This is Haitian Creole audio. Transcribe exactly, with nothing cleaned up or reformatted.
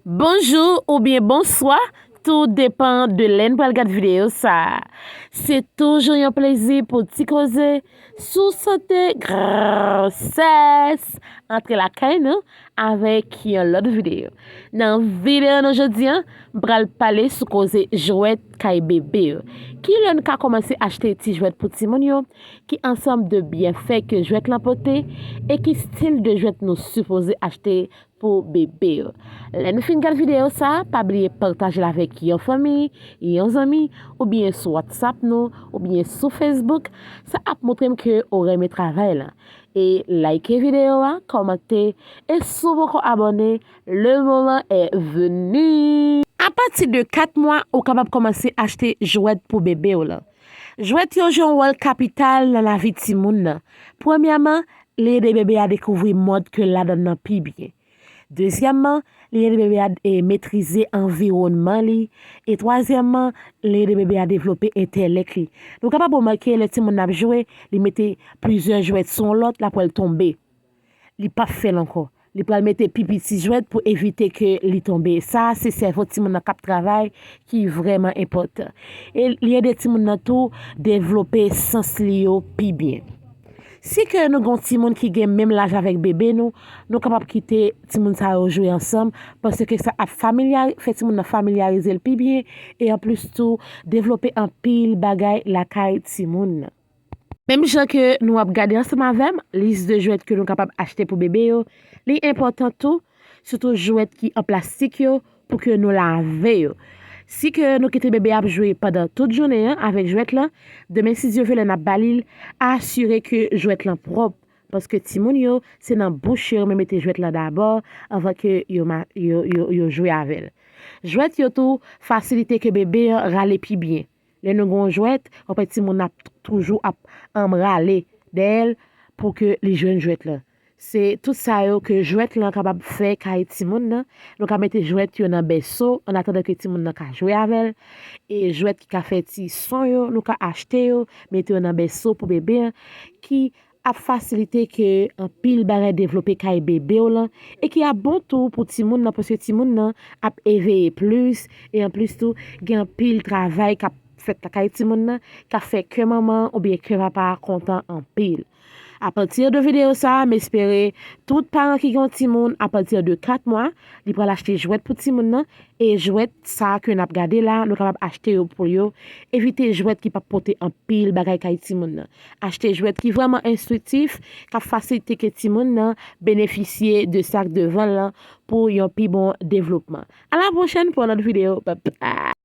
Bonjou oubyen bonswa, tou depan de lè n pral gad videyo sa a. Se toujou yon plezi pou ti koze sou sante, gwosès, antre lakay nou avèk yon lòt videyo. Nan videyo nou jodi a, m pral pale sou koze jwèt kay bebe yo. Kilè n ka kòmanse achte ti jwèt pou timoun yo? Ki ansanm de byenfè ke jwèt lan pote? E ki stil de jwèt nou sipoze achte pou bebe yo? Lè n fin gad videyo sa a, pa bliye pataje l avèk yon fanmi, yon zanmi, oubyen sou WhatsApp nou, oubyen sou Facebook. Sa ap montre m ke ou renmen travay lan. E like videyo a, kòmante, e si w poko abòne, le moment est venu. Apati de kat mwa, ou kapab kòmanse achte jwèt pou bebe w lan. Jwèt yo jwe yon wòl kapital nan lavi timoun nan. Premyèman, li ede bebe a dekouvri mond ke l ladan nan pi byen. Dezyèmman, li ede bebe a, e, metrize anviwònman li. E twazyèmman, li ede bebe a devlope entèlèk li. Nou kapab remake lè timoun nan ap jwe, li mete plizyè jwèt sou yon lòt, l ap wè l tonbe. Li p ap fè l ankò. Li pral mete pi piti jwèt pou evite ke li tonbe. Sa a se sèvo timoun nan k ap travay ki vrèman enpòtan. E li ede timoun nan tou devlope sans li yo pi byen. Si ke nou gen yon timoun ki gen menm laj avèk bebe nou, nou kapab kite timoun sa yo jwe ansanm, paske sa ap familyari-, fè timoun nan familyarize l pi byen, e anplis tou, devlope anpil bagay lakay timoun nan. Menm jan ke nou ap gade ansanm avè m, lis de jwèt ke nou kapab achte pou bebe yo, li enpòtan tou, sitou jwèt ki an plastik yo, pou ke nou lave yo. Si ke nou kite bebe ap jwe pandan tout jounen an avèk jwèt lan, demen si Dye vle lè n ap ba li l, asire ke jwèt lan pwòp, paske timoun yo, se nan bouch yo renmen mete jwèt lan dabò, anvan ke yo ma-, yo, yo, yo jwe avè l. Jwèt yo tou fasilite ke bebe an rale pi byen. Lè nou gen yon jwèt, w ap wè timoun nan ap toujou ap, anm, rale dèyè l pou ke li jwenn jwèt lan. Se tout sa yo ke jwèt lan kapab fè kay timoun nan. Nou ka mete jwèt yo nan bèso, an atandan ke timoun nan ka jwe avè l. E jwèt ki ka fè ti son yo, nou ka achte yo, mete yo nan bèso pou bebe an, ki ap fasilite ke anpil bagay devlope kay bebe w lan, e ki ap bon tou pou timoun nan, paske timoun nan ap eveye plis, e anplis tou, gen anpil travay k ap fèt lakay timoun nan, k ap fè kè manman oubyen kè papa a kontan anpil. Apati de videyo sa a, m espere tout paran ki gen yon timoun apati de kat mwa, li pral achte jwèt pou timoun nan, e jwèt sa a ke n ap gade la, nou kapab achte yo pou yo. Evite jwèt ki p ap pote anpil bagay kay timoun nan. Achte jwèt ki vrèman enstriktif, k ap fasilite ke timoun nan benefisye de sa k devan l lan pou yon pi bon devlopman. A la pwochèn pou yon lòt videyo. Bye bye.